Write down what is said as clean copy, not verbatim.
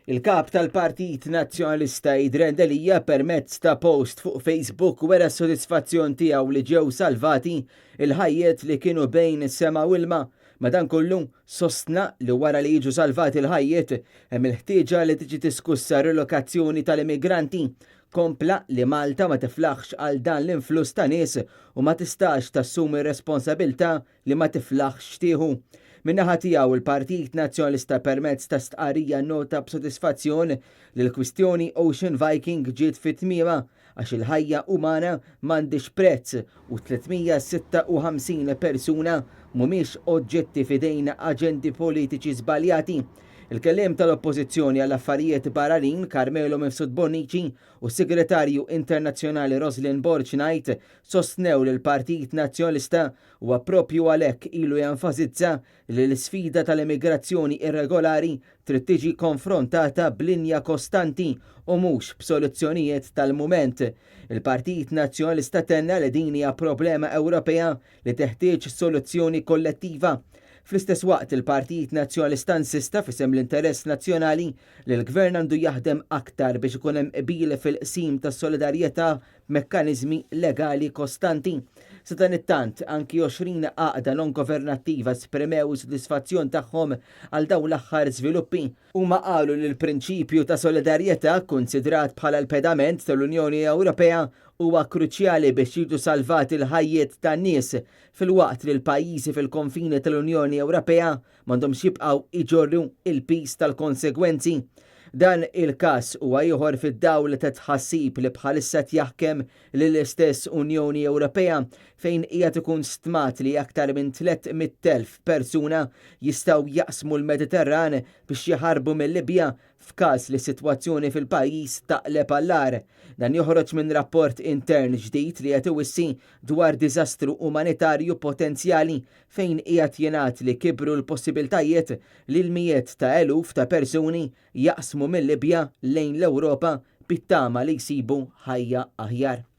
Il-Kap tal-Partit Nazzjonalista Adrian Delia permezz ta' post fuq Facebook wera s-sodisfazzjon tiegħu li ġew salvati il-ħajjiet li kienu bejn sema u ilma. Madankollu, sostna li wara li jiġu salvati l-ħajjiet, hemm il-ħtieġa li tiġi diskussa rilokazzjoni tal-immigranti. Kompla li Malta ma tiflaħx għal dan l-influss ta' nies u ma tistax tassumi responsabilità li ma tiflaħx tieħu. Min-naħa tiegħu il-Partit Nazzjonalista permezz ta' stqarrija nnota b'sodisfazzjon li l-kwistjoni Ocean Viking ġiet fi tmiemha għax il-ħajja umana m'għandhiex prezz u 356 persuna mhumiex oġġetti f'idejn aġendi politiċi żbaljati. Il-kelliem tal-Oppożizzjoni għall-Affarijiet Barranin Carmelo Mifsud Bonnici u s-Segretarju Internazzjonali Roslyn Borg Knight sostnew li l-Partit Nazzjonalista Huwa proprju għalhekk ilu jenfasizza li l-isfida tal-immigrazzjoni irregolari trid tiġi konfrontata b'linja kostanti u mhux b'soluzzjonijiet tal-mument. Il-Partit Nazzjonalista tenna li din hija problema Ewropea li teħtieġ soluzzjoni kollettiva. Fl-istess waqt il-Partit Nazzjonalista insista f'isem l-interess nazzjonali li l-Gvern għandu jaħdem aktar biex ikun hemm qbil fil-qsim tas-solidarjetà b'mekkaniżmi legali kostanti. Sadanittant, anki 20 għaqda non-governattiva esprimew is-sodisfazzjon tagħhom għal dawn l-aħħar żviluppi. Huma qalu li l-prinċipju ta' solidarjetà, kkunsidrat bħala l-pedament tal-Unjoni Ewropea, huwa kruċjali biex jiġu salvati l-ħajjiet tan-nies, filwaqt li l-pajjiżi fil-konfini tal-Unjoni Ewropea m'għandhomx jibqgħu jġorru l-piż tal-konsegwenzi. Dan il-każ huwa ieħor fid-dawl ta' tħassib li bħalissa qed jaħkem lill-istess Unjoni Ewropea fejn qiegħed ikun stmat li aktar minn 300,000 persuna jistgħu jaqsmu l-Mediterran biex jaħarbu mil-Libja f'każ li s-sitwazzjoni fil-pajjiż taqleb għall-agħar. Dan joħroġ minn rapport intern ġdid li qed iwissi dwar diżastru umanitarju potenzjali fejn qiegħed jingħad li kibru l-possibiltajiet li l-mijiet ta' eluf ta' persuni jaqsmu mil-Libja lejn l-Ewropa bit-tama li jsibu ħajja aħjar.